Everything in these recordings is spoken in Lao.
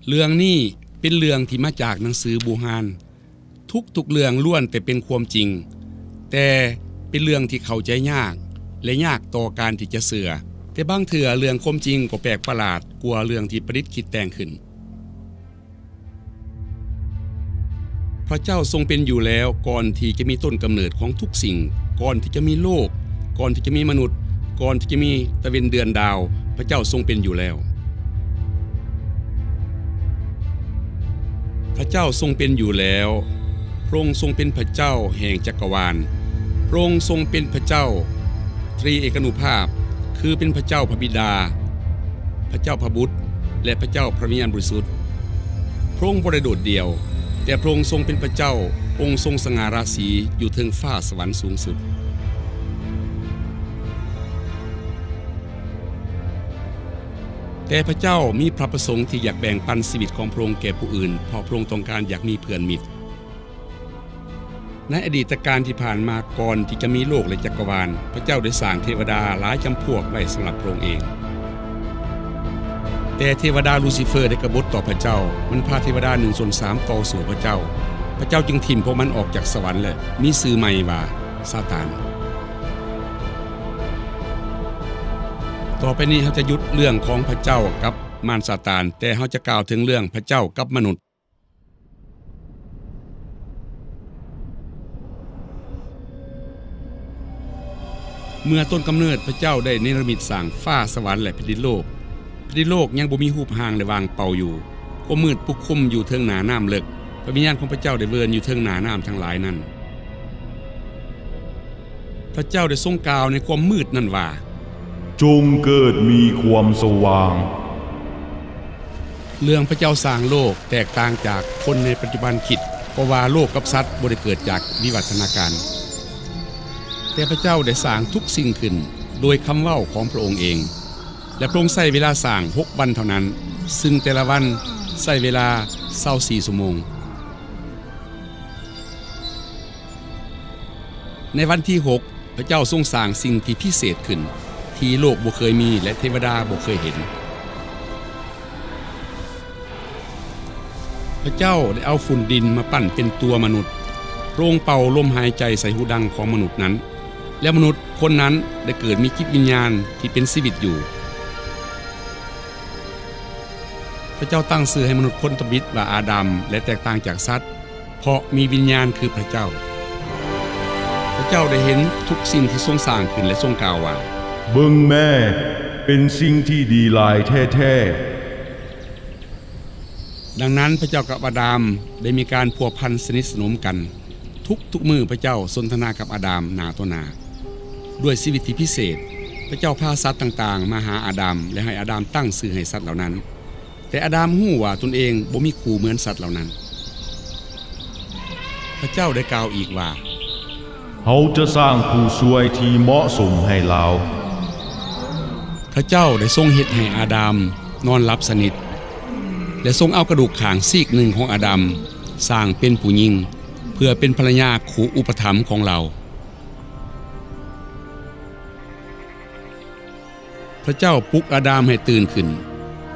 ເລື່ອງນີ້ເປັນເລື່ອງທີ່ມາຈາກໜັງສືບູຮານ. ທຸກໆເລື່ອງລ້ວນແຕ່ເປັນຄວາມຈິງ, ແຕ່ເປັນເລື່ອງທີ່ເຂົ້າໃຈຍາກ ແລະ ຍາກຕໍ່ການທີ່ຈະເຊື່ອ. ແຕ່ບາງເທື່ອເລື່ອງຄວາມຈິງກໍແປກປະຫຼາດກວ່າເລື່ອງທີ່ປະດິດຄິດແຕ່ງຂຶ້ນ. ພະເຈົ້າຊົງເປັນຢູ່ແລ້ວກ່ອນທີ່ຈະມີຕົ້ນກຳເນີດຂອງທຸກສິ່ງ, ກ່ອນທີ່ຈະມີໂລກ, ກ່ອນທີ່ຈະມີມະນຸດ, ກ່ອນທີ່ຈະມີຕາເວັນເດືອນດາວ, ພະເຈົ້າຊົງເປັນຢູ່ແລ້ວ. ພະເຈົ້າຊົງເປັນຢູ່ແລ້ວ. ພະອົງຊົງເປັນພະເຈົ້າແຫ່ງຈັກກະວານ. ພະອົງຊົງເປັນພະເຈົ້າຕຣີເອການຸພາບ, ຄືເປັນພະເຈົ້າພະບິດາ, ພະເຈົ້າພະບຸດ ແລະ ພະເຈົ້າພະວິນຍານບໍລິສຸດ. ພະອົງບໍ່ໄດ້ໂດດດ່ຽວ, ແຕ່ພະອົງຊົງເປັນພະເຈົ້າ, ອົງຊົງສະຫງ່າລາສີຢູ່ເທິງຟ້າສະຫວັນສູງສຸດ. ແຕ່ພະເຈົ້າມີພະປະສົງທີ່ຢາກແບ່ງປັນຊີວິດຂອງພະອົງແກ່ຜູ້ອື່ນ, ເພາະພະອົງຕ້ອງການຢາກມີເພື່ອນມິດ. ໃນອະດີດຕະການທີ່ຜ່ານມາ, ກ່ອນທີ່ຈະມີໂລກ ແລະ ຈັກກະວານ, ພະເຈົ້າໄດ້ສ້າງເທວະດາຫຼາຍຈຳພວກໄວ້ສຳລັບພະອົງເອງ. ແຕ່ເທວະດາລູຊີເຟີໄດ້ກະບົດຕໍ່ພະເຈົ້າ, ມັນພາເທວະດາໜຶ່ງສ່ວນສາມຕໍ່ສູ້ພະເຈົ້າ. ພະເຈົ້າຈຶ່ງຖິ້ມພວກມັນອອກຈາກສະຫວັນ ແລະ ມີຊື່ໃໝ່ວ່າຊາຕານ. ຕໍ່ໄປນີ້ເຮົາຈະຢຸດເລື່ອງຂອງພະເຈົ້າກັບມານຊາຕານ, ແຕ່ເຮົາຈະກ່າວເຖິງເລື່ອງພະເຈົ້າກັບມະນຸດ. ເມື່ອຕົ້ນກຳເນີດ, ພະເຈົ້າໄດ້ເນລະມິດສ້າງຟ້າສະຫວັນ ແລະ ແຜ່ນດິນໂລກ. ແຜ່ນດິນໂລກຍັງບໍ່ມີຮູບຮ່າງ ແລະ ວ່າງເປົ່າຢູ່. ຄວາມມືດປົກຄຸມຢູ່ເທິງໜ້ານ້ຳເລິກ. ພະວິນຍານຂອງພະເຈົ້າໄດ້ເວີ່ນຢູ່ເທິງໜ້ານ້ຳທັງຫຼາຍນັ້ນ. ພະເຈົ້າໄດ້ຊົງກ່າວໃນຄວາມມືດນັ້ນວ່າ, ຈົ່ງເກີດມີຄວາມສະຫວ່າງ. ເລື່ອງພະເຈົ້າສ້າງໂລກແຕກຕ່າງຈາກຄົນໃນປັດຈຸບັນຄິດ, ເພາະວ່າໂລກກັບສັດບໍ່ໄດ້ເກີດຈາກວິວັດທະນາການ, ແຕ່ພະເຈົ້າໄດ້ສ້າງທຸກສິ່ງຂຶ້ນໂດຍຄຳເວົ້າຂອງພະອົງເອງ, ແລະ ພະອົງໃຊ້ເວລາສ້າງຫົກວັນເທົ່ານັ້ນ, ຊຶ່ງແຕ່ລະວັນໃຊ້ເວລາຊາວສີ່ຊົ່ວໂມງ. ໃນວັນທີຫົກ, ພະເຈົ້າຊົງສ້າງສິ່ງທີ່ພິເສດຂຶ້ນ, ທີ່ໂລກບໍ່ເຄີຍມີ ແລະ ເທວະດາບໍ່ເຄີຍເຫັນ. ພະເຈົ້າໄດ້ເອົາຝຸ່ນດິນມາປັ້ນເປັນຕົວມະນຸດ. ພະອົງເປົ່າລົມຫາຍໃຈໃສ່ຮູດັງຂອງມະນຸດນັ້ນ, ແລະ ມະນຸດຄົນນັ້ນໄດ້ເກີດມີຈິດວິນຍານທີ່ເປັນຊີວິດຢູ່. ພະເຈົ້າຕັ້ງຊື່ໃຫ້ມະນຸດຄົນທຳອິດວ່າອາດຳ ແລະ ແຕກຕ່າງຈາກສັດ, ເພາະມີວິນຍານຄືພະເຈົ້າ. ພະເຈົ້າໄດ້ເຫັນທຸກສິ່ງທີ່ຊົງສ້າງຂຶ້ນ ແລະ ຊົງກ່າວວ່າ, ເບິ່ງແມ້, ເປັນສິ່ງທີ່ດີຫຼາຍແທ້ໆ. ດັ່ງນັ້ນ, ພະເຈົ້າກັບອາດາມໄດ້ມີການພົວພັນສະໜິດສະໜົມກັນ. ທຸກໆມື້ພະເຈົ້າສົນທະນາກັບອາດາມໜ້າຕໍ່ໜ້າ. ດ້ວຍຊີວິດທີ່ພິເສດ, ພະເຈົ້າພາສັດຕ່າງໆມາຫາອາດາມ ແລະ ໃຫ້ອາດາມຕັ້ງຊື່ໃຫ້ສັດເຫຼົ່ານັ້ນ. ແຕ່ອາດາມຮູ້ວ່າຕົນເອງບໍ່ມີຄູ່ເໝືອນສັດເຫຼົ່ານັ້ນ. ພະເຈົ້າໄດ້ກ່າວອີກວ່າ, ເຮົາຈະສ້າງຜູ້ຊ່ວຍທີ່ເໝາະສົມໃຫ້ລາວ. ພະເຈົ້າໄດ້ຊົງເຮັດໃຫ້ອາດາມນອນຫຼັບສະໜິດ ແລະ ຊົງເອົາກະດູກຂ້າງຊີກໜຶ່ງຂອງອາດາມສ້າງເປັນຜູ້ຍິງ ເພື່ອເປັນພັນລະຍາຄູ່ອຸປະຖຳຂອງລາວ. ພະເຈົ້າປຸກອາດາມໃຫ້ຕື່ນຂຶ້ນ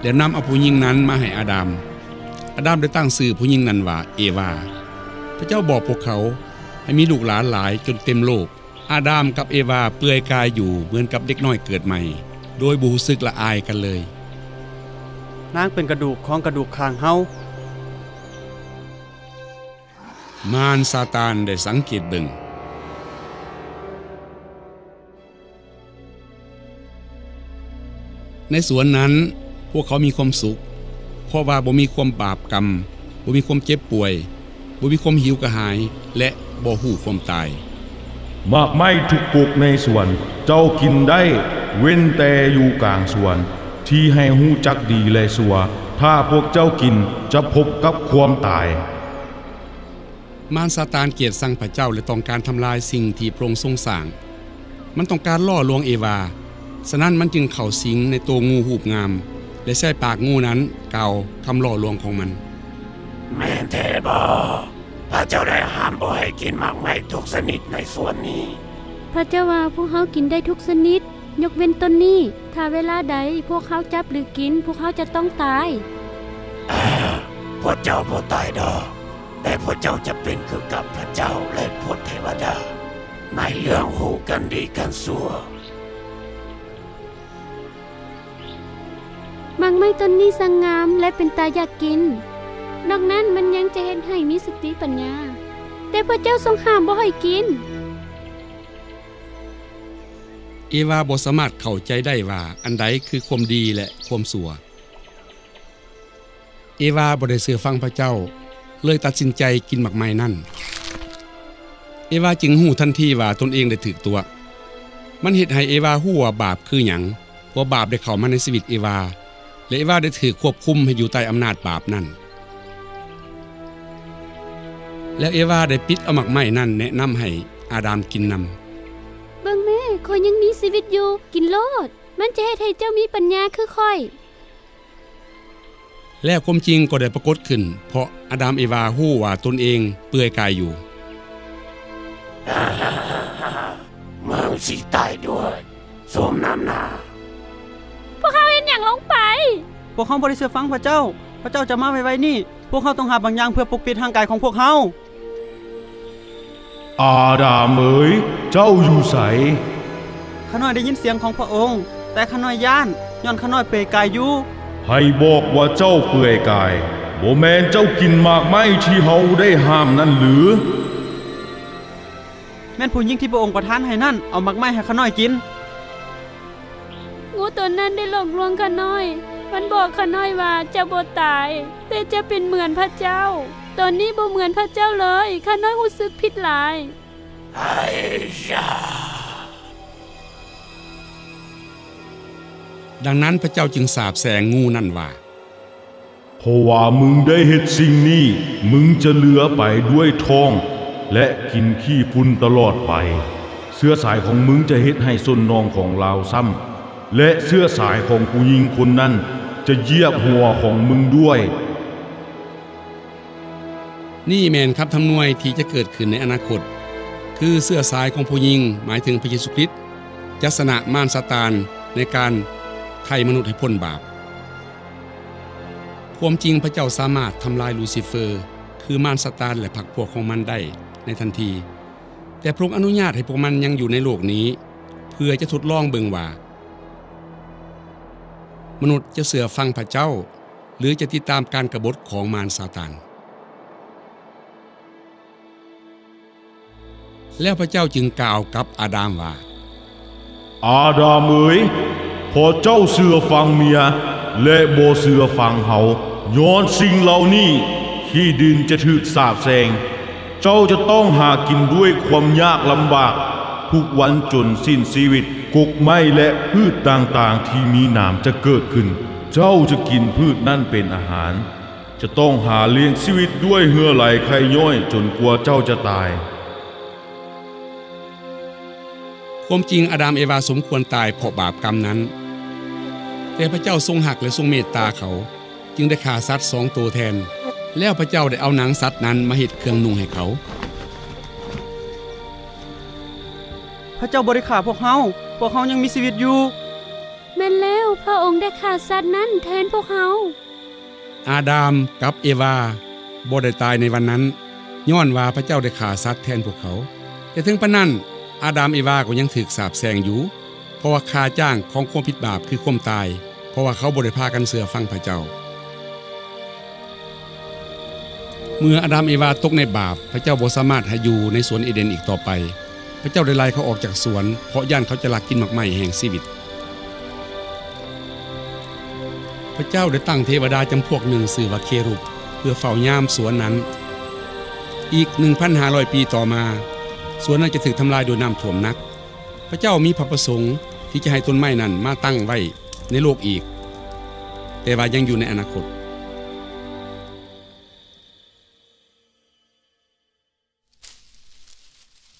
ແລະ ນຳເອົາຜູ້ຍິງນັ້ນມາໃຫ້ອາດາມ. ອາດາມໄດ້ຕັ້ງຊື່ຜູ້ຍິງນັ້ນວ່າເອວາ. ພະເຈົ້າບອກພວກເຂົາໃຫ້ມີລູກຫຼານຫຼາຍຈົນເຕັມໂລກ. ອາດາມກັບເອວາເປື່ອຍກາຍຢູ່ເໝືອນກັບເດັກນ້ອຍເກີດໃໝ່, ໂດຍບໍ່ຮູ້ສຶກລະອາຍກັນເລີຍ. ນາງເປັນກະດູກຂອງກະດູກຂ້າງເຮົາ. ມານຊາຕານໄດ້ສັງເກດເບິ່ງ. ໃນສວນນັ້ນ, ພວກເຂົາມີຄວາມສຸກ, ເພາະວ່າບໍ່ມີຄວາມບາບກຳ, ບໍ່ມີຄວາມເຈັບປ່ວຍ, ບໍ່ມີຄວາມຫິວກະຫາຍ ແລະ ບໍ່ຮູ້ຄວາມຕາຍ. ໝາກໄມ້ທຸກກົກໃນສວນເຈົ້າກິນໄດ້, ເວັ້ນແຕ່ຢູ່ກາງສວນ, ທີ່ໃຫ້ຮູ້ຈັກດີ ແລະ ຊົ່ວ. ຖ້າພວກເຈົ້າກິນ, ຈະພົບກັບຄວາມຕາຍ. ມານຊາຕານກຽດຊັງພະເຈົ້າ ແລະ ຕ້ອງການທຳລາຍສິ່ງທີ່ພະອົງຊົງສ້າງ. ມັນຕ້ອງການຫຼໍ່ລວງເອວາ. ສະນັ້ນມັນຈຶ່ງເຂົ້າສິງໃນໂຕງູຮູບງາມ ແລະ ໃຊ້ປາກງູນັ້ນກ່າວຄຳຫຼໍ່ລວງຂອງມັນ. ແມ່ນແທ້ບໍ? ພະເຈົ້າໄດ້ຫ້າມບໍ່ໃຫ້ກິນໝາກໄມ້ທຸກຊະນິດໃນສວນນີ້. ພະເຈົ້າວ່າພວກເຮົາກິນໄດ້ທຸກຊະນິດ, ຍົກເວັ້ນຕົ້ນນີ້. ຖ້າເວລາໃດພວກເຮົາຈັບ ຫຼື ກິນ, ພວກເຮົາຈະຕ້ອງຕາຍ. ພວກເຈົ້າບໍ່ຕາຍດອກ, ແຕ່ພວກເຈົ້າຈະເປັນຄືກັບພະເຈົ້າ ແລະ ພວກເທວະດາ ໃນເລື່ອງຮູ້ກັນດີກັນຊົ່ວ. ໝາກໄມ້ຕົ້ນນີ້ຊ່າງງາມ ແລະ ເປັນຕາຢາກກິນ. ນອກນັ້ນມັນຍັງຈະເຮັດໃຫ້ມີສະຕິປັນຍາ, ແຕ່ພວກເຈົ້າຊົງຫ້າມບໍ່ໃຫ້ກິນ. ເອວາບໍ່ສາມາດເຂົ້າໃຈໄດ້ວ່າອັນໃດຄືຄວາມດີ ແລະ ຄວາມຊົ່ວ. ເອວາບໍ່ໄດ້ເຊື່ອຟັງພະເຈົ້າ, ເລີຍຕັດສິນໃຈກິນໝາກໄມ້ນັ້ນ. ເອວາຈຶ່ງຮູ້ທັນທີວ່າຕົນເອງໄດ້ຖືກຕົວະ. ມັນເຮັດໃຫ້ເອວາຮູ້ວ່າບາບຄືຫຍັງ, ເພາະວ່າບາບໄດ້ເຂົ້າມາໃນຊີວິດເອວາ, ແລະ ເອວາໄດ້ຖືກຄວບຄຸມໃຫ້ຢູ່ໃຕ້ອຳນາດບາບນັ້ນ. ແລ້ວເອວາໄດ້ປິດເອົາໝາກໄມ້ນັ້ນແນະນຳໃຫ້ອາດາມກິນນຳ. ເບິ່ງແມ້, ຂ້ອຍຍັງມີຊີວິດຢູ່, ກິນໂລດ, ມັນຈະເຮັດໃຫ້ເຈົ້າມີປັນຍາຄືຂ້ອຍ. ແລ້ວຄວາມຈິງກໍໄດ້ປາກົດຂຶ້ນ, ເພາະອາດາມເອວາຮູ້ວ່າຕົນເອງເປື່ອຍກາຍຢູ່. ມຶງຊິຕາຍດ້ວຍ, ສົມນ້ຳໜ້າ. ພວກເຮົາເຮັດຫຍັງລົງໄປ? ພວກເຮົາບໍ່ໄດ້ເຊື່ອຟັງພະເຈົ້າ. ພະເຈົ້າຈະມາໄວໆນີ້. ພວກເຮົາຕ້ອງຫາບາງຢ່າງເພື່ອປົກປິດຮ່າງກາຍຂອງພວກເຮົາ. ອາດາມເອີຍ, ເຈົ້າຢູ່ໃສ? ຂ້ານ້ອຍໄດ້ຍິນສຽງຂອງພະອົງ, ແຕ່ຂ້ານ້ອຍຢ້ານ, ຍ້ອນຂ້ານ້ອຍເປື່ອຍກາຍຢູ່. ໃຜບອກວ່າເຈົ້າເປື່ອຍກາຍ? ບໍ່ແມ່ນເຈົ້າກິນໝາກໄມ້ທີ່ເຮົາໄດ້ຫ້າມນັ້ນຫຼື? ແມ່ນຜູ້ຍິງທີ່ພະອົງປະທານໃຫ້ນັ້ນ ເອົາໝາກໄມ້ໃຫ້ຂ້ານ້ອຍກິນ. ງູຕົນນັ້ນໄດ້ຫຼອກລວງຂ້ານ້ອຍ. ມັນບອກຂ້ານ້ອຍວ່າຈະບໍ່ຕາຍ, ແຕ່ຈະເປັນເໝືອນພະເຈົ້າ. ຕອນນີ້ບໍ່ເໝືອນພະເຈົ້າເລີຍ, ຂ້ານ້ອຍຮູ້ສຶກຜິດຫຼາຍ. ດັ່ງນັ້ນພະເຈົ້າຈຶ່ງສາບແຊ່ງງູນັ້ນວ່າ, ເພາະວ່າມຶງໄດ້ເຮັດສິ່ງນີ້, ມຶງຈະເຫຼືອໄປດ້ວຍທ້ອງ ແລະ ກິນຂີ້ຝຸ່ນຕະຫຼອດໄປ. ເຊື້ອສາຍຂອງມຶງຈະເຮັດໃຫ້ຊົນນ້ອງຂອງລາວຊ້ຳ, ແລະ ເຊື້ອສາຍຂອງຜູ້ຍິງຄົນນັ້ນຈະຢຽບຫົວຂອງມຶງດ້ວຍ. ນີ້ແມ່ນຄຳທຳນວຍທີ່ຈະເກີດຂຶ້ນໃນອະນາຄົດ, ຄືເຊື້ອສາຍຂອງຜູ້ຍິງ, ໝາຍເຖິງພະເຢຊູຄຣິດ, ຈະຊະນະມານຊາຕານໃນການໄຖ່ມະນຸດໃຫ້ພົ້ນບາບ. ຄວາມຈິງ, ພະເຈົ້າສາມາດທຳລາຍລູຊີເຟີ, ຄືມານຊາຕານ ແລະ ພັກພວກຂອງມັນໄດ້ໃນທັນທີ, ແຕ່ພະອົງອະນຸຍາດໃຫ້ພວກມັນຍັງຢູ່ໃນໂລກນີ້ ເພື່ອຈະທົດລອງເບິ່ງວ່າ ມະນຸດຈະເຊື່ອຟັງພະເຈົ້າ ຫຼື ຈະຕິດຕາມການກະບົດຂອງມານຊາຕານ. ແລ້ວພະເຈົ້າຈຶ່ງກ່າວກັບອາດາມວ່າ, ອາດາມເອີຍ, ເພາະເຈົ້າເຊື່ອຟັງເມຍ ແລະ ບໍ່ເຊື່ອຟັງເຮົາ, ຍ້ອນສິ່ງເຫຼົ່ານີ້ ທີ່ດິນຈະຖືກສາບແຊ່ງ. ເຈົ້າຈະຕ້ອງຫາກິນດ້ວຍຄວາມຍາກລຳບາກທຸກວັນຈົນສິ້ນຊີວິດ. ກົກໄມ້ ແລະ ພືດຕ່າງໆທີ່ມີໜາມຈະເກີດຂຶ້ນ. ເຈົ້າຈະກິນພືດນັ້ນເປັນອາຫານ. ຈະຕ້ອງຫາລ້ຽງຊີວິດດ້ວຍເຫື່ອໄຫຼໄຄຍ້ອຍຈົນກວ່າເຈົ້າຈະຕາຍ. ຄວາມຈິງ, ອາດາມເອວາສົມຄວນຕາຍເພາະບາບກຳນັ້ນ. ແຕ່ພະເຈົ້າຊົງຮັກ ແລະ ຊົງເມດຕາເຂົາ, ຈຶ່ງໄດ້ຂ້າສັດສອງໂຕແທນ. ແລ້ວພະເຈົ້າໄດ້ເອົາໜັງສັດນັ້ນມາເຮັດເຄື່ອງນຸ່ງໃຫ້ເຂົາ. ພະເຈົ້າບໍ່ໄດ້ຂ້າພວກເຮົາ, ພວກເຮົາຍັງມີຊີວິດຢູ່. ແມ່ນແລ້ວ, ພະອົງໄດ້ຂ້າສັດນັ້ນແທນພວກເຮົາ. ອາດາມກັບເອວາບໍ່ໄດ້ຕາຍໃນວັນນັ້ນ, ຍ້ອນວ່າພະເຈົ້າໄດ້ຂ້າສັດແທນພວກເຂົາ. ແຕ່ເຖິງປານນັ້ນ, ອາດາມເອວາກໍຍັງຖືກສາບແຊ່ງຢູ່, ເພາະວ່າຄ່າຈ້າງຂອງຄວາມຜິດບາບຄືຄວາມຕາຍ, ເພາະວ່າເຂົາບໍ່ໄດ້ພາກັນເຊື່ອຟັງພະເຈົ້າ. ເມື່ອອາດາມເອວາຕົກໃນບາບ, ພະເຈົ້າບໍ່ສາມາດໃຫ້ຢູ່ໃນສວນເອເດນອີກຕໍ່ໄປ. ພະເຈົ້າໄດ້ໄລ່ເຂົາອອກຈາກສວນ, ເພາະຢ້ານເຂົາຈະລັກກິນໝາກໄມ້ແຫ່ງຊີວິດ. ພະເຈົ້າໄດ້ຕັ້ງເທວະດາຈຳພວກໜຶ່ງຊື່ວ່າເຄຣູບ ເພື່ອເຝົ້າຍາມສວນນັ້ນ. ອີກໜຶ່ງພັນຫ້າຮ້ອຍປີຕໍ່ມາ, ສວນນັ້ນຈະຖືກທຳລາຍດ້ວຍນ້ຳຖ້ວມໜັກ. ພະເຈົ້າມີພະປະສົງທີ່ຈະໃຫ້ຕົ້ນໄມ້ນັ້ນມາຕັ້ງໄວ້ໃນໂລກອີກ, ແຕ່ວ່າຍັງຢູ່ໃນອະນາຄົດ.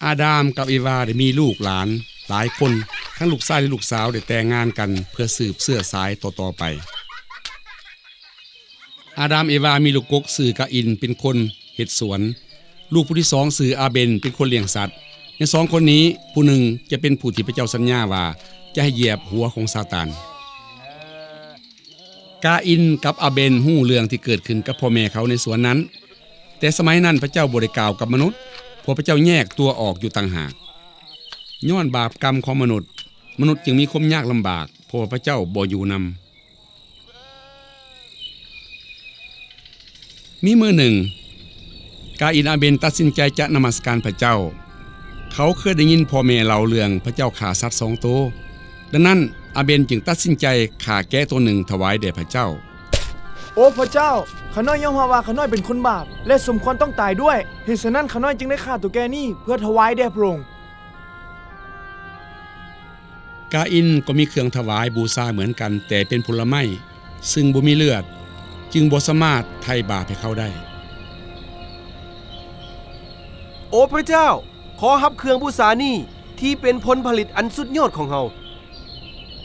ອາດາມກັບເອວາໄດ້ມີລູກຫຼານຫຼາຍຄົນ, ທັງລູກຊາຍ ແລະ ລູກສາວໄດ້ແຕ່ງງານກັນເພື່ອສືບເຊື້ອສາຍຕໍ່ໆໄປ. ອາດາມເອວາມີລູກກົກຊື່ກາອິນເປັນຄົນເຮັດສວນ, ລູກຜູ້ທີສອງຊື່ອາເບນເປັນຄົນລ້ຽງສັດ. ໃນສອງຄົນນີ້, ຜູ້ໜຶ່ງຈະເປັນຜູ້ທີ່ພະເຈົ້າສັນຍາວ່າຈະໃຫ້ຢຽບຫົວຂອງຊາຕານ. ກາອິນກັບອາເບນຮູ້ເລື່ອງທີ່ເກີດຂຶ້ນກັບພໍ່ແມ່ເຂົາໃນສວນນັ້ນ, ແຕ່ສະໄໝນັ້ນພະເຈົ້າບໍ່ໄດ້ກ່າວກັບມະນຸດ, ເພາະພະເຈົ້າແຍກຕົວອອກຢູ່ຕ່າງຫາກ. ຍ້ອນບາບກຳຂອງມະນຸດ, ມະນຸດຈຶ່ງມີຄວາມຍາກລຳບາກ, ເພາະວ່າພະເຈົ້າບໍ່ຢູ່ນຳ. ມີມື້ໜຶ່ງ, ກາອິນອາເບນຕັດສິນໃຈຈະນະມັດສະການພະເຈົ້າ. ເຂົາເຄີຍໄດ້ຍິນພໍ່ແມ່ເລົ່າເລື່ອງພະເຈົ້າຂ້າສັດສອງໂຕ. ດັ່ງນັ້ນ, ອາເບນຈຶ່ງຕັດສິນໃຈຂ້າແກະໂຕໜຶ່ງຖວາຍແດ່ພະເຈົ້າ. ໂອພະເຈົ້າ, ຂ້ານ້ອຍຍອມຮັບວ່າຂ້ານ້ອຍເປັນຄົນບາບ ແລະ ສົມຄວນຕ້ອງຕາຍດ້ວຍ. ເຫດສະນັ້ນ, ຂ້ານ້ອຍຈຶ່ງໄດ້ຂ້າໂຕແກະນີ້ເພື່ອຖວາຍແດ່ພະອົງ. ກາອິນກໍມີເຄື່ອງຖວາຍບູຊາເໝືອນກັນ, ແຕ່ເປັນຜົນລະໄມ້ ຊຶ່ງບໍ່ມີເລືອດ, ຈຶ່ງບໍ່ສາມາດໄຖ່ບາບໃຫ້ເຂົາໄດ້. ໂອພະເຈົ້າ, ຂໍຮັບເຄື່ອງບູຊານີ້ ທີ່ເປັນຜົນຜະລິດອັນສຸດຍອດຂອງເຮົາ.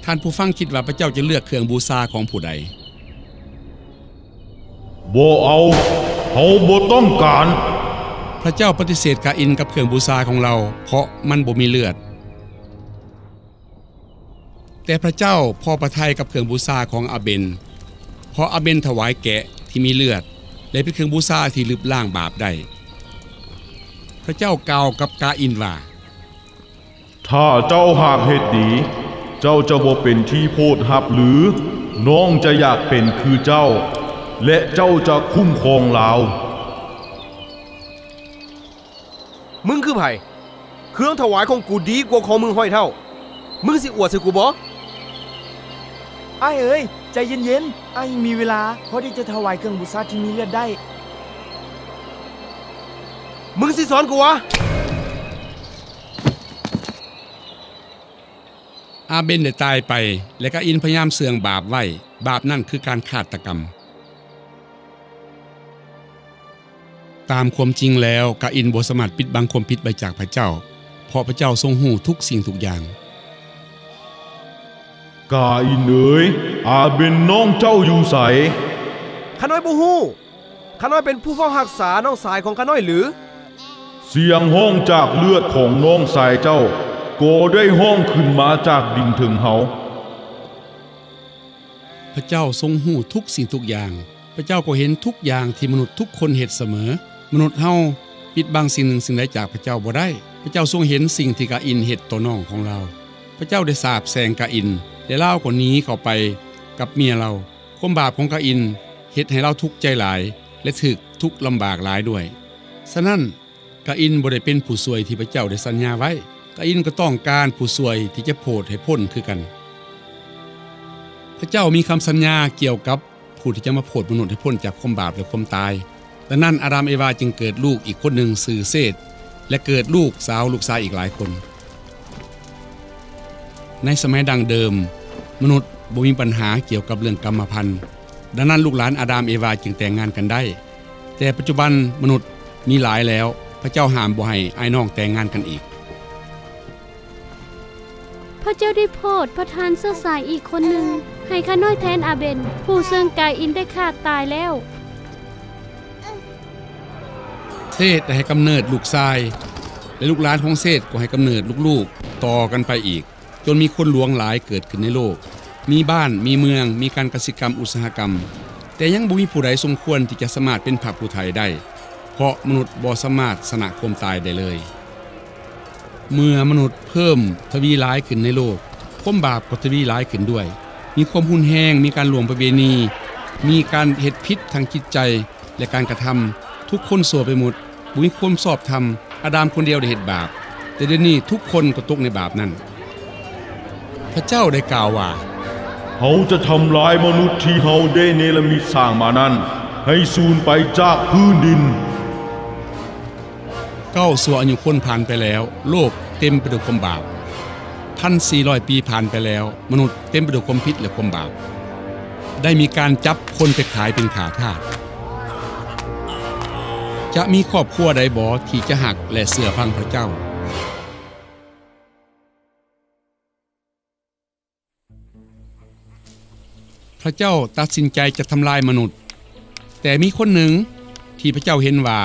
ທ່ານຜູ້ຟັງຄິດວ່າພະເຈົ້າຈະເລືອກເຄື່ອງບູຊາຂອງຜູ້ໃດ? ບໍ່ເອົາ, ເຮົາບໍ່ຕ້ອງການ. ພະເຈົ້າປະຕິເສດກາອິນກັບເຄື່ອງບູຊາຂອງລາວ, ເພາະມັນບໍ່ມີເລືອດ. ແຕ່ພະເຈົ້າພໍພະໄທກັບເຄື່ອງບູຊາຂອງອາເບນ, ເພາະອາເບນຖວາຍແກະທີ່ມີເລືອດ ແລະ ເປັນເຄື່ອງບູຊາທີ່ລຶບລ້າງບາບໄດ້. ພະເຈົ້າກ່າວກັບກາອິນວ່າ, ຖ້າເຈົ້າຫາກເຮັດດີ, ເຈົ້າຈະບໍ່ເປັນທີ່ໂພດຮັບຫຼື? ນ້ອງຈະຢາກເປັນຄືເຈົ້າ, ແລະ ເຈົ້າຈະຄຸ້ມຄອງລາວ. ມຶງຄືໃຜ? ເຄື່ອງຖວາຍຂອງກູດີກວ່າຂອງມຶງຮ້ອຍເທົ່າ. ມຶງຊິອວດໃສ່ກູບໍ? ອ້າຍເອີຍ, ໃຈເຢັນໆ, ອ້າຍຍັງມີເວລາພໍທີ່ຈະຖວາຍເຄື່ອງບູຊາທີ່ມີເລືອດໄດ້. ມຶງຊິສອນກູຫວາ? ອາເບນໄດ້ຕາຍໄປ, ແລະ ກາອິນພະຍາຍາມເຊື່ອງບາບໄວ້. ບາບນັ້ນຄືການຄາດຕະກຳ. ຕາມຄວາມຈິງແລ້ວ, ກາອິນບໍ່ສາມາດປິດບັງຄວາມຜິດໄວ້ຈາກພະເຈົ້າ, ເພາະພະເຈົ້າຊົງຮູ້ທຸກສິ່ງທຸກຢ່າງ. ກາອິນເອີຍ, ອາເບນນ້ອງເຈົ້າຢູ່ໃສ? ຂ້ານ້ອຍບໍ່ຮູ້. ຂ້ານ້ອຍເປັນຜູ້ເຝົ້າຮັກສານ້ອງຊາຍຂອງຂ້ານ້ອຍຫຼື? ສຽງຮ້ອງຈາກເລືອດຂອງນ້ອງຊາຍເຈົ້າ ກໍໄດ້ຮ້ອງຂຶ້ນມາຈາກດິນເທິງເຮົາ. ພະເຈົ້າຊົງຮູ້ທຸກສິ່ງທຸກຢ່າງ. ພະເຈົ້າກໍເຫັນທຸກຢ່າງທີ່ມະນຸດທຸກຄົນເຮັດສະເໝີ. ມະນຸດເຮົາປິດບັງສິ່ງໜຶ່ງສິ່ງໃດຈາກພະເຈົ້າບໍ່ໄດ້. ພະເຈົ້າຊົງເຫັນສິ່ງທີ່ກາອິນເຮັດຕໍ່ນ້ອງຂອງລາວ. ພະເຈົ້າໄດ້ສາບແຊ່ງກາອິນ ແລະ ລາວກໍໜີເຂົ້າໄປກັບເມຍລາວ. ຄວາມບາບຂອງກາອິນເຮັດໃຫ້ລາວທຸກໃຈຫຼາຍ ແລະ ຖືກທຸກລຳບາກຫຼາຍດ້ວຍ. ສະນັ້ນ, ກາອິນບໍ່ໄດ້ເປັນຜູ້ຊ່ວຍທີ່ພະເຈົ້າໄດ້ສັນຍາໄວ້. ກາອິນກໍຕ້ອງການຜູ້ຊ່ວຍທີ່ຈະໂພດໃຫ້ພົ້ນຄືກັນ. ພະເຈົ້າມີຄຳສັນຍາກ່ຽວກັບຜູ້ທີ່ຈະມາໂພດມະນຸດໃຫ້ພົ້ນຈາກຄວາມບາບ ແລະ ຄວາມຕາຍ. ດັ່ງນັ້ນ, ອາດາມເອວາຈຶ່ງເກີດລູກອີກຄົນໜຶ່ງຊື່ເຊດ ແລະ ເກີດລູກສາວລູກຊາຍອີກຫຼາຍຄົນ. ໃນສະໄໝດັ້ງເດີມ, ມະນຸດບໍ່ມີບັນຫາກ່ຽວກັບເລື່ອງກຳມະພັນ. ດັ່ງນັ້ນ, ລູກຫຼານອາດາມເອວາຈຶ່ງແຕ່ງງານກັນໄດ້. ແຕ່ປັດຈຸບັນມະນຸດມີຫຼາຍແລ້ວ, ພະເຈົ້າຫ້າມບໍ່ໃຫ້ອ້າຍນ້ອງແຕ່ງງານກັນອີກ. ພະເຈົ້າໄດ້ໂພດປະທານເຊື້ອສາຍອີກຄົນໜຶ່ງໃຫ້ຂ້ານ້ອຍແທນອາເບນ, ຜູ້ເຊິ່ງກາອິນໄດ້ຂ້າຕາຍແລ້ວ. ເຊດໄດ້ໃຫ້ກຳເນີດລູກຊາຍ, ແລະ ລູກຫຼານຂອງເຊດກໍໃຫ້ກຳເນີດລູກໆຕໍ່ກັນໄປອີກ. ຈົນມີຄົນຫຼວງຫຼາຍເກີດຂຶ້ນໃນໂລກ, ມີບ້ານ, ມີເມືອງ, ມີການກະສິກຳ, ອຸດສາຫະກຳ, ແຕ່ຍັງບໍ່ມີຜູ້ໃດສົມຄວນທີ່ຈະສາມາດເປັນພະຜູ້ໄຖ່ໄດ້, ເພາະມະນຸດບໍ່ສາມາດຊະນະຄວາມຕາຍໄດ້ເລີຍ. ເມື່ອມະນຸດເພີ່ມທະວີຫຼາຍຂຶ້ນໃນໂລກ, ຄວາມບາບກໍທະວີຫຼາຍຂຶ້ນດ້ວຍ. ມີຄວາມຮຸນແຮງ, ມີການລ່ວງປະເວນີ, ມີການເຮັດຜິດທາງຈິດໃຈ ແລະ ການກະທຳ, ທຸກຄົນຊົ່ວໄປໝົດ, ບໍ່ມີຄວາມຊອບທຳ. ອາດາມຄົນດຽວໄດ້ເຮັດບາບ, ແຕ່ດຽວນີ້ທຸກຄົນກໍຕົກໃນບາບນັ້ນ. ພະເຈົ້າໄດ້ກ່າວວ່າ, ເຮົາຈະທຳລາຍມະນຸດທີ່ເຮົາໄດ້ເນລະມິດສ້າງມານັ້ນ ໃຫ້ສູນໄປຈາກພື້ນດິນ. ເກົ້າຊົ່ວອາຍຸຄົນຜ່ານໄປແລ້ວ, ໂລກເຕັມໄປດ້ວຍຄວາມບາບ. ພັນສີ່ຮ້ອຍປີຜ່ານໄປແລ້ວ, ມະນຸດເຕັມໄປດ້ວຍຄວາມຜິດ ແລະ ຄວາມບາບ. ໄດ້ມີການຈັບຄົນໄປຂາຍເປັນຂ້າທາດ. ຈະມີຄອບຄົວໃດບໍທີ່ຈະຮັກ ແລະ ເຊື່ອຟັງພະເຈົ້າ? ພະເຈົ້າຕັດສິນໃຈຈະທຳລາຍມະນຸດ, ແຕ່ມີຄົນໜຶ່ງທີ່ພະເຈົ້າເຫັນວ່າ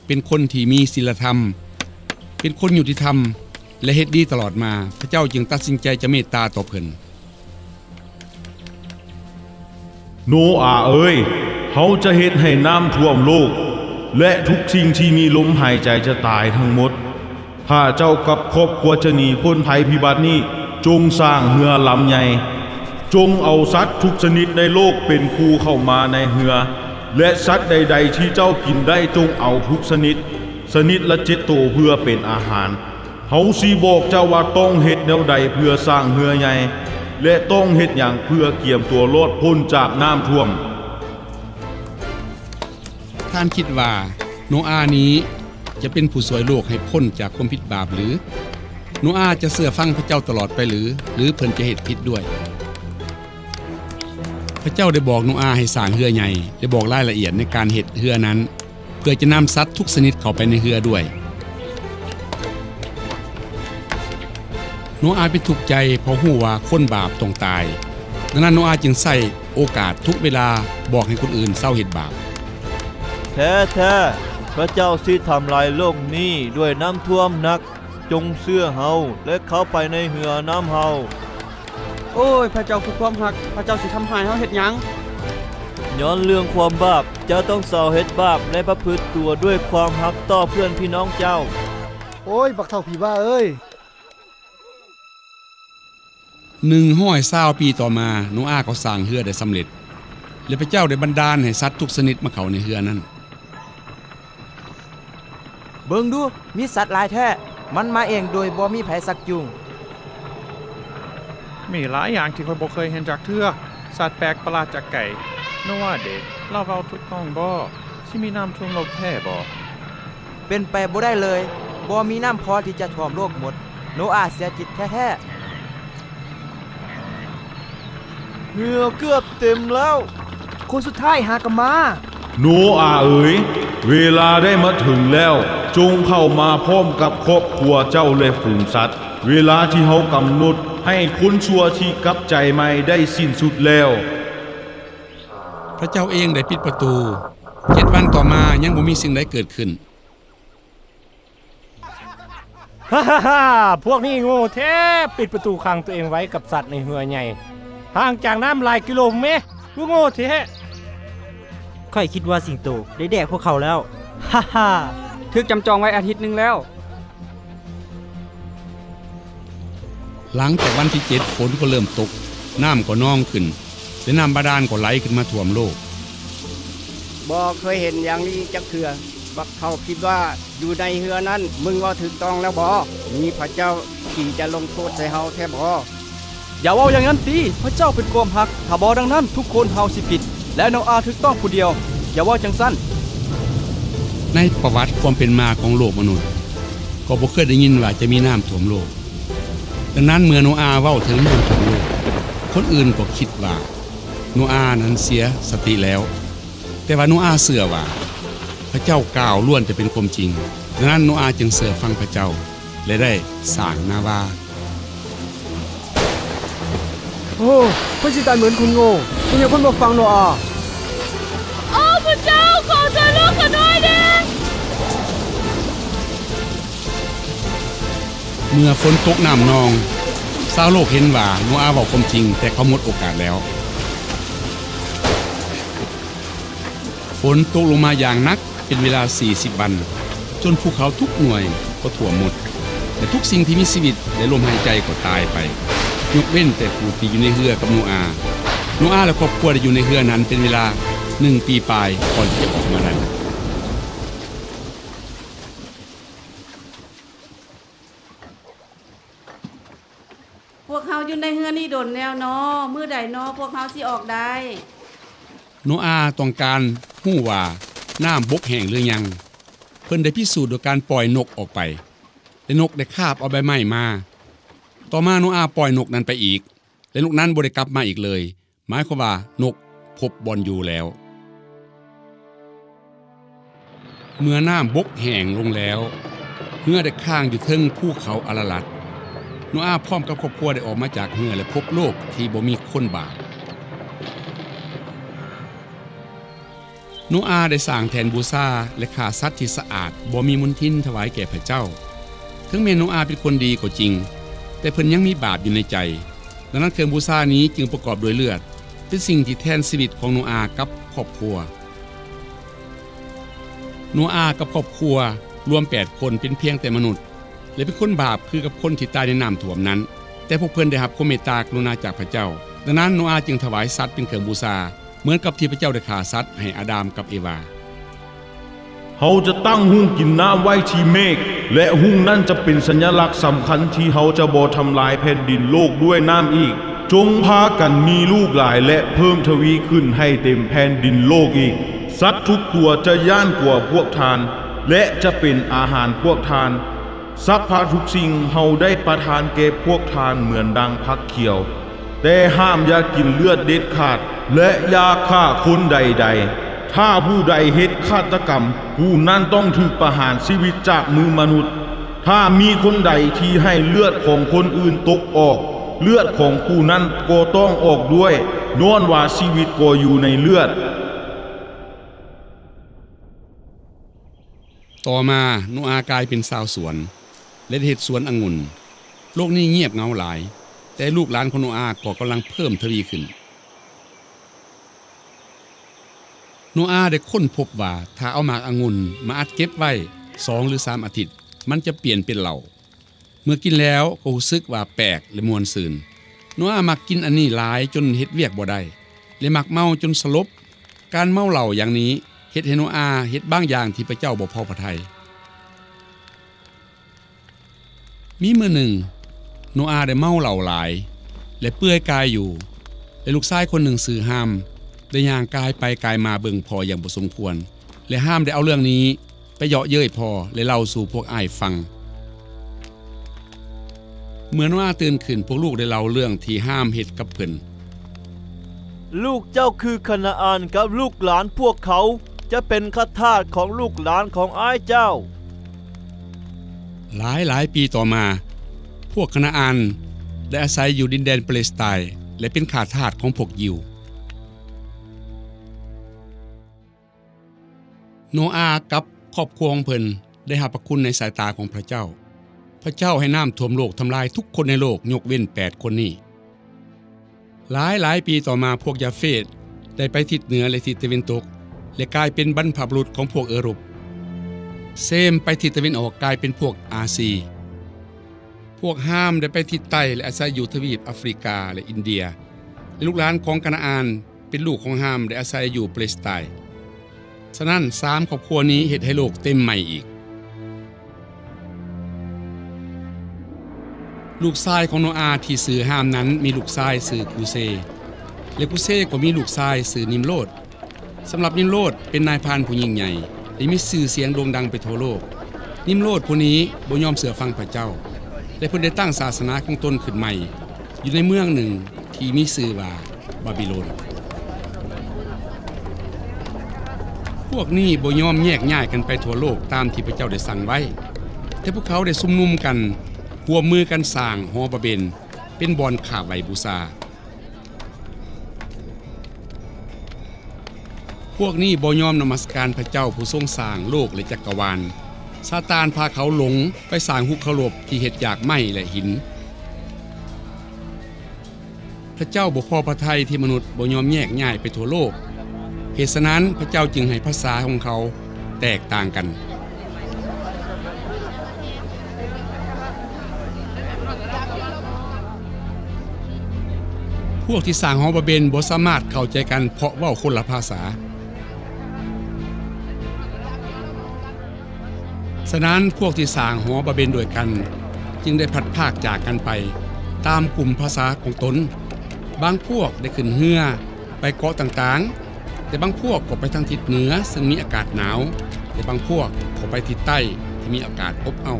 ເປັນຄົນທີ່ມີສິນລະທຳ, ເປັນຄົນຍຸຕິທຳ ແລະ ເຮັດດີຕະຫຼອດມາ, ພະເຈົ້າຈຶ່ງຕັດສິນໃຈຈະເມດຕາຕໍ່ເພິ່ນ. ໂນອາເອີຍ, ເຮົາຈະເຮັດໃຫ້ນ້ຳຖ້ວມໂລກ ແລະ ທຸກສິ່ງທີ່ມີລົມຫາຍໃຈຈະຕາຍທັງໝົດ. ຖ້າເຈົ້າກັບຄອບຄົວຈະໜີພົ້ນໄພພິບັດນີ້, ຈົ່ງສ້າງເຮືອລຳໃຫຍ່. ຈົ່ງເອົາສັດທຸກຊະນິດໃນໂລກເປັນຄູ່ເຂົ້າມາໃນເຮືອ, ແລະ ສັດໃດໆທີ່ເຈົ້າກິນໄດ້, ຈົ່ງເອົາທຸກຊະນິດ, ຊະນິດລະເຈັດໂຕເພື່ອເປັນອາຫານ. ເຮົາຊິບອກເຈົ້າວ່າຕ້ອງເຮັດແນວໃດເພື່ອສ້າງເຮືອໃຫຍ່ ແລະ ຕ້ອງເຮັດຫຍັງເພື່ອກຽມຕົວລອດພົ້ນຈາກນ້ຳຖ້ວມ. ທ່ານຄິດວ່າໂນອານີ້ຈະເປັນຜູ້ຊ່ວຍໂລກໃຫ້ພົ້ນຈາກຄວາມຜິດບາບຫຼື? ໂນອາຈະເຊື່ອຟັງພະເຈົ້າຕະຫຼອດໄປຫຼື ຫຼືເພິ່ນຈະເຮັດຜິດດ້ວຍ? ພະເຈົ້າໄດ້ບອກໂນອາໃຫ້ສ້າງເຮືອໃຫຍ່ ແລະ ບອກລາຍລະອຽດໃນການເຮັດເຮືອນັ້ນ ເພື່ອຈະນຳສັດທຸກຊະນິດເຂົ້າໄປໃນເຮືອດ້ວຍ. ໂນອາເປັນທຸກໃຈເພາະຮູ້ວ່າຄົນບາບຕ້ອງຕາຍ. ດັ່ງນັ້ນໂນອາຈຶ່ງໃຊ້ໂອກາດທຸກເວລາບອກໃຫ້ຄົນອື່ນເຊົາເຮັດບາບ. ແທ້ໆ ພະເຈົ້າຊິທຳລາຍໂລກນີ້ດ້ວຍນ້ຳຖ້ວມໜັກ. ຈົ່ງເຊື່ອເຮົາ ແລະ ເຂົ້າໄປໃນເຮືອນຳເຮົາ. ໂອ້ຍ ພະເຈົ້າຄືຄວາມຮັກ, ພະເຈົ້າຊິທຳຮ້າຍເຮົາເຮັດຫຍັງ? ຍ້ອນເລື່ອງຄວາມບາບ, ເຈົ້າຕ້ອງເຊົາເຮັດບາບ ແລະ ປະພຶດຕົວດ້ວຍຄວາມຮັກຕໍ່ເພື່ອນພີ່ນ້ອງເຈົ້າ. ໂອ້ຍ ບັກເຖົ້າຜີບ້າເອີຍ! ໜຶ່ງຮ້ອຍຊາວປີຕໍ່ມາ, ໂນອາກໍສ້າງເຮືອໄດ້ສຳເລັດ ແລະ ພະເຈົ້າໄດ້ບັນດານໃຫ້ສັດທຸກຊະນິດມາເຂົ້າໃນເຮືອນັ້ນ. ເບິ່ງດູ, ມີສັດຫຼາຍແທ້, ມັນມາເອງໂດຍບໍ່ມີໃຜຊັກຈູງ. ມີຫຼາຍຢ່າງທີ່ຂ້ອຍບໍ່ເຄີຍເຫັນຈັກເທື່ອ, ສັດແປກປະຫຼາດຈາກໄກ. ໂນອາເດ? ລາວເວົ້າຖືກຕ້ອງບໍ່? ຊິມີນ້ຳຖ້ວມໂລກແທ້ບໍ່? ເປັນໄປບໍ່ໄດ້ເລີຍ, ບໍ່ມີນ້ຳພໍທີ່ຈະຖ້ວມໂລກໝົດ. ໂນອາເສຍຈິດແທ້ໆ. ເຮືອເກືອບເຕັມແລ້ວ. ຄົນສຸດທ້າຍຫາກໍມາ. ໂນອາເອີຍ, ເວລາໄດ້ມາເຖິງແລ້ວ, ຈົ່ງເຂົ້າມາພ້ອມກັບຄອບຄົວເຈົ້າ ແລະ ຝູງສັດ. ເວລາທີ່ເຮົາກຳນົດໃຫ້ຄົນຊົ່ວທີ່ກັບໃຈໃໝ່ໄດ້ສິ້ນສຸດແລ້ວ. ພະເຈົ້າເອງໄດ້ປິດປະຕູ. ເຈັດວັນຕໍ່ມາຍັງບໍ່ມີສິ່ງໃດເກີດຂຶ້ນ. ຮາໆໆ ພວກນີ້ໂງ່ແທ້, ປິດປະຕູຂັງຕົວເອງໄວ້ກັບສັດໃນເຮືອໃຫຍ່ ຫ່າງຈາກນ້ຳຫຼາຍກິໂລພຸ້ນເມ. ໂງ່ແທ້. ຂ້ອຍຄິດວ່າສິງໂຕໄດ້ແດກພວກເຂົາແລ້ວ. ຮາໆ. ຖືກຈຳຈອງໄວ້ອາທິດໜຶ່ງແລ້ວ. ຫຼັງຈາກວັນທີເຈັດ ຝົນກໍເລີ່ມຕົກ, ນ້ຳກໍນອງຂຶ້ນ ແລະ ນ້ຳບາດານກໍໄຫຼຂຶ້ນມາຖ້ວມໂລກ. ບໍ່ເຄີຍເຫັນຢ່າງນີ້ຈັກເທື່ອ. ບັກເຖົ້າຄິດວ່າຢູ່ໃນເຮືອນັ້ນ, ມຶງເວົ້າຖືກຕ້ອງແລ້ວບໍ? ມີພະເຈົ້າທີ່ຈະລົງໂທດໃສ່ເຮົາແທ້ບໍ? ຢ່າເວົ້າຢ່າງນັ້ນຕິ, ພະເຈົ້າເປັນຄວາມຮັກ, ຖ້າບໍ່ດັ່ງນັ້ນທຸກຄົນເຮົາຊິຜິດ, ແລະ ໂນອາຖືກຕ້ອງຜູ້ດຽວ. ຢ່າເວົ້າຈັ່ງຊັ້ນ. ໃນປະຫວັດຄວາມເປັນມາຂອງໂລກມະນຸດ, ກໍບໍ່ເຄີຍໄດ້ຍິນວ່າຈະມີນ້ຳຖ້ວມໂລກ. ດັ່ງນັ້ນເມື່ອໂນອາເວົ້າເຖິງເລື່ອງຂອງໂລກ, ຄົນອື່ນກໍຄິດວ່າໂນອານັ້ນເສຍສະຕິແລ້ວ. ແຕ່ວ່າໂນອາເຊື່ອວ່າພະເຈົ້າກ່າວລ້ວນແຕ່ເປັນຄວາມຈິງ. ດັ່ງນັ້ນໂນອາຈຶ່ງເຊື່ອຟັງພະເຈົ້າ ແລະ ໄດ້ສ້າງນາວາ. ໂອ້ ເພິ່ນຊິຕາຍເໝືອນຄົນໂງ່, ເປັນຫຍັງເພິ່ນບໍ່ຟັງໂນອາ? ໂອ້ ພະເຈົ້າ, ຂໍຊ່ວຍລູກຂ້ານ້ອຍແດ່! ເມື່ອຝົນຕົກນ້ຳນອງ, ຊາວໂລກເຫັນວ່າໂນອາເວົ້າຄວາມຈິງ, ແຕ່ເຂົາໝົດໂອກາດແລ້ວ. ຝົນຕົກລົງມາຢ່າງໜັກເປັນເວລາສີ່ສິບວັນ, ຈົນພູເຂົາທຸກໜ່ວຍກໍຖ້ວມໝົດ, ແລະ ທຸກສິ່ງທີ່ມີຊີວິດ ແລະ ລົມຫາຍໃຈກໍຕາຍໄປ, ຍົກເວັ້ນແຕ່ຜູ້ທີ່ຢູ່ໃນເຮືອກັບໂນອາ. ໂນອາ ແລະ ຄອບຄົວໄດ້ຢູ່ໃນເຮືອນັ້ນເປັນເວລາໜຶ່ງປີປາຍ ກ່ອນທີ່ຈະອອກມາໄດ້. ພວກເຮົາຢູ່ໃນເຮືອນີ້ດົນແລ້ວນໍ, ມື້ໃດນໍພວກເຮົາຊິອອກໄດ້? ໂນອາຕ້ອງການຮູ້ວ່ານ້ຳບົກແຫ້ງຫຼືຍັງ. ເພິ່ນໄດ້ພິສູດໂດຍການປ່ອຍນົກອອກໄປ, ແລະ ນົກໄດ້ຄາບເອົາໃບໄມ້ມາ. ຕໍ່ມາໂນອາປ່ອຍນົກນັ້ນໄປອີກ, ແລະ ນົກນັ້ນບໍ່ໄດ້ກັບມາອີກເລີຍ. ໝາຍຄວາມວ່ານົກພົບບ່ອນຢູ່ແລ້ວ. ເມື່ອນ້ຳບົກແຫ້ງລົງແລ້ວ, ເຮືອໄດ້ຄ້າງຢູ່ເທິງພູເຂົາອາຣາລັດ. ໂນອາພ້ອມກັບຄອບຄົວໄດ້ອອກມາຈາກເຮືອ ແລະ ພົບໂລກທີ່ບໍ່ມີຄົນບາບ. ໂນອາໄດ້ສ້າງແທ່ນບູຊາ ແລະ ຂ້າສັດທີ່ສະອາດບໍ່ມີມົນທິນຖວາຍແກ່ພະເຈົ້າ. ເຖິງແມ່ນໂນອາເປັນຄົນດີກໍຈິງ, ແຕ່ເພິ່ນຍັງມີບາບຢູ່ໃນໃຈ. ດັ່ງນັ້ນເຄື່ອງບູຊານີ້ຈຶ່ງປະກອບດ້ວຍເລືອດ, ເປັນສິ່ງທີ່ແທນຊີວິດຂອງໂນອາກັບຄອບຄົວ. ໂນອາກັບຄອບຄົວລວມແປດຄົນເປັນພຽງແຕ່ມະນຸດ ແລະ ເປັນຄົນບາບຄືກັບຄົນທີ່ຕາຍໃນນ້ຳຖ້ວມນັ້ນ, ແຕ່ພວກເພິ່ນໄດ້ຮັບຄວາມເມດຕາກະລຸນາຈາກພະເຈົ້າ. ດັ່ງນັ້ນ ໂນອາຈຶ່ງຖວາຍສັດເປັນເຄື່ອງບູຊາ ເໝືອນກັບທີ່ພະເຈົ້າໄດ້ຂ້າສັດໃຫ້ອາດາມກັບເອວາ. ເຮົາຈະຕັ້ງຮຸ້ງກິນນ້ຳໄວ້ທີ່ເມກ ແລະ ຮຸ້ງນັ້ນຈະເປັນສັນຍະລັກສຳຄັນທີ່ເຮົາຈະບໍ່ທຳລາຍແຜ່ນດິນໂລກດ້ວຍນ້ຳອີກ. ຈົ່ງພາກັນມີລູກຫຼາຍ ແລະ ເພີ່ມທະວີຂຶ້ນໃຫ້ເຕັມແຜ່ນດິນໂລກອີກ. ສັດທຸກຕົວຈະຢ້ານກົວພວກທ່ານ ແລະ ຈະເປັນອາຫານພວກທ່ານ. ສັບພະທຸກສິ່ງເຮົາໄດ້ປະທານແກ່ພວກທ່ານເໝືອນດັ່ງຜັກຂຽວ, ແຕ່ຫ້າມຢ່າກິນເລືອດເດັດຂາດ ແລະ ຢ່າຂ້າຄົນໃດໆ. ຖ້າຜູ້ໃດເຮັດຄາດຕະກຳ, ຜູ້ນັ້ນຕ້ອງຖືກປະຫານຊີວິດຈາກມືມະນຸດ. ຖ້າມີຄົນໃດທີ່ໃຫ້ເລືອດຂອງຄົນອື່ນຕົກອອກ, ເລືອດຂອງຜູ້ນັ້ນກໍຕ້ອງອອກດ້ວຍ, ຍ້ອນວ່າຊີວິດກໍຢູ່ໃນເລືອດ. ຕໍ່ມາ ໂນອາກາຍເປັນຊາວສວນ ແລະ ໄດ້ເຮັດສວນອະງຸ່ນ. ໂລກນີ້ງຽບເຫງົາຫຼາຍ, ແຕ່ລູກຫຼານຂອງໂນອາກໍກຳລັງເພີ່ມທະວີຂຶ້ນ. ໂນອາໄດ້ຄົ້ນພົບວ່າ ຖ້າເອົາໝາກອະງຸ່ນມາອັດເກັບໄວ້ສອງຫຼືສາມອາທິດ, ມັນຈະປ່ຽນເປັນເຫຼົ້າ. ເມື່ອກິນແລ້ວກໍຮູ້ສຶກວ່າແປກ ແລະ ມ່ວນຊື່ນ. ໂນອາມັກກິນອັນນີ້ຫຼາຍຈົນເຮັດວຽກບໍ່ໄດ້ ແລະ ມັກເມົາຈົນສະຫຼົບ. ການເມົາເຫຼົ້າຢ່າງນີ້ເຮັດໃຫ້ໂນອາເຮັດບາງຢ່າງທີ່ພະເຈົ້າບໍ່ພໍພະໄທ. ມີມື້ໜຶ່ງ ໂນອາໄດ້ເມົາເຫຼົ້າຫຼາຍ ແລະ ເປື່ອຍກາຍຢູ່ ແລະ ລູກຊາຍຄົນໜຶ່ງຊື່ຮາມ ໄດ້ຍ່າງກາຍໄປກາຍມາເບິ່ງພໍ່ຢ່າງບໍ່ສົມຄວນ ແລະ ຮາມໄດ້ເອົາເລື່ອງນີ້ໄປເຍາະເຍີ້ຍພໍ່ ແລະ ເລົ່າສູ່ພວກອ້າຍຟັງ. ເມື່ອໂນອາຕື່ນຂຶ້ນ, ພວກລູກໄດ້ເລົ່າເລື່ອງທີ່ຮາມເຮັດກັບເພິ່ນ. ລູກເຈົ້າຄືຄານາອານກັບລູກຫຼານພວກເຂົາຈະເປັນຂ້າທາດຂອງລູກຫຼານຂອງອ້າຍເຈົ້າ. ຫຼາຍໆປີຕໍ່ມາ, ພວກຄານາອານໄດ້ອາໄສຢູ່ດິນແດນປາເລສໄຕ ແລະ ເປັນຂ້າທາດຂອງພວກຢິວ. ໂນອາກັບຄອບຄົວຂອງເພິ່ນໄດ້ຮັບພະຄຸນໃນສາຍຕາຂອງພະເຈົ້າ. ພະເຈົ້າໃຫ້ນ້ຳຖ້ວມໂລກ ທຳລາຍທຸກຄົນໃນໂລກ ຍົກເວັ້ນແປດຄົນນີ້. ຫຼາຍໆປີຕໍ່ມາ, ພວກຢາເຟດໄດ້ໄປທິດເໜືອ ແລະ ທິດຕາເວັນຕົກ ແລະ ກາຍເປັນບັນພະບຸລຸດຂອງພວກເອີຣົບ. ເຊມໄປທິດຕາເວັນອອກ ກາຍເປັນພວກອາຊີ. ພວກຮາມໄດ້ໄປທິດໃຕ້ ແລະ ອາໄສຢູ່ທະວີບອາຟຣິກາ ແລະ ອິນເດຍ ແລະ ລູກຫຼານຂອງການາອານ ເປັນລູກຂອງຮາມ ໄດ້ອາໄສຢູ່ປາເລສໄຕ. ສະນັ້ນ, ສາມຄອບຄົວນີ້ເຮັດໃຫ້ໂລກເຕັມໃໝ່ອີກ. ລູກຊາຍຂອງໂນອາທີ່ຊື່ຮາມນັ້ນ ມີລູກຊາຍຊື່ກູເຊ ແລະ ກູເຊກໍມີລູກຊາຍຊື່ນິມໂຣດ. ສຳລັບນິມໂຣດເປັນນາຍພານຜູ້ຍິ່ງໃຫຍ່ ທີ່ມີຊື່ສຽງໂດ່ງດັງໄປທົ່ວໂລກ. ນິມໂຣດຜູ້ນີ້ບໍ່ຍອມເຊື່ອຟັງພະເຈົ້າ ແລະ ເພິ່ນໄດ້ຕັ້ງສາສະໜາຂອງຕົນຂຶ້ນໃໝ່ ຢູ່ໃນເມືອງໜຶ່ງທີ່ມີຊື່ວ່າບາບິໂລນ. ພວກນີ້ບໍ່ຍອມແຍກຍ້າຍກັນໄປທົ່ວໂລກຕາມທີ່ພະເຈົ້າໄດ້ສັ່ງໄວ້, ແຕ່ພວກເຂົາໄດ້ຊຸມນຸມກັນ, ຮ່ວມມືກັນສ້າງຫໍບາເບນເປັນບ່ອນຂາບໄຫວ້ບູຊາ. ພວກນີ້ບໍ່ຍອມນະມັດສະການພະເຈົ້າຜູ້ຊົງສ້າງໂລກ ແລະ ຈັກກະວານ. ຊາຕານພາເຂົາຫຼົງໄປສ້າງຮູບເຄົາລົບທີ່ເຮັດຈາກໄມ້ ແລະ ຫີນ. ພະເຈົ້າບໍ່ພໍພະໄທທີ່ມະນຸດບໍ່ຍອມແຍກຍ້າຍໄປທົ່ວໂລກ. ເຫດສະນັ້ນ, ພະເຈົ້າຈຶ່ງໃຫ້ພາສາຂອງເຂົາແຕກຕ່າງກັນ. ພວກທີ່ສ້າງຫໍບາເບນບໍ່ສາມາດເຂົ້າໃຈກັນເພາະເວົ້າຄົນລະພາສາ. ສະນັ້ນ, ພວກທີ່ສ້າງຫໍບາເບນດ້ວຍກັນຈຶ່ງໄດ້ພັດພາກຈາກກັນໄປຕາມກຸ່ມພາສາຂອງຕົນ. ບາງພວກໄດ້ຂຶ້ນເຮືອໄປເກາະຕ່າງໆ, ແຕ່ບາງພວກກໍໄປທາງທິດເໜືອເຊິ່ງມີອາກາດໜາວ, ແຕ່ບາງພວກກໍໄປທິດໃຕ້ທີ່ມີອາກາດອົບເອົ້າ.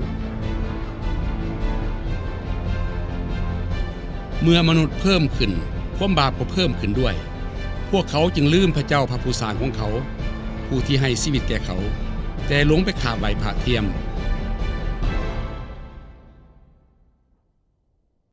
ເມື່ອມະນຸດເພີ່ມຂຶ້ນ, ຄວາມບາບກໍເພີ່ມຂຶ້ນດ້ວຍ. ພວກເຂົາຈຶ່ງລືມພະເຈົ້າພະຜູ້ສ້າງຂອງເຂົາ, ຜູ້ທີ່ໃຫ້ຊີວິດແກ່ເຂົາ, ແຕ່ຫຼົງໄປຂາບໄຫວ້ພະທຽມ.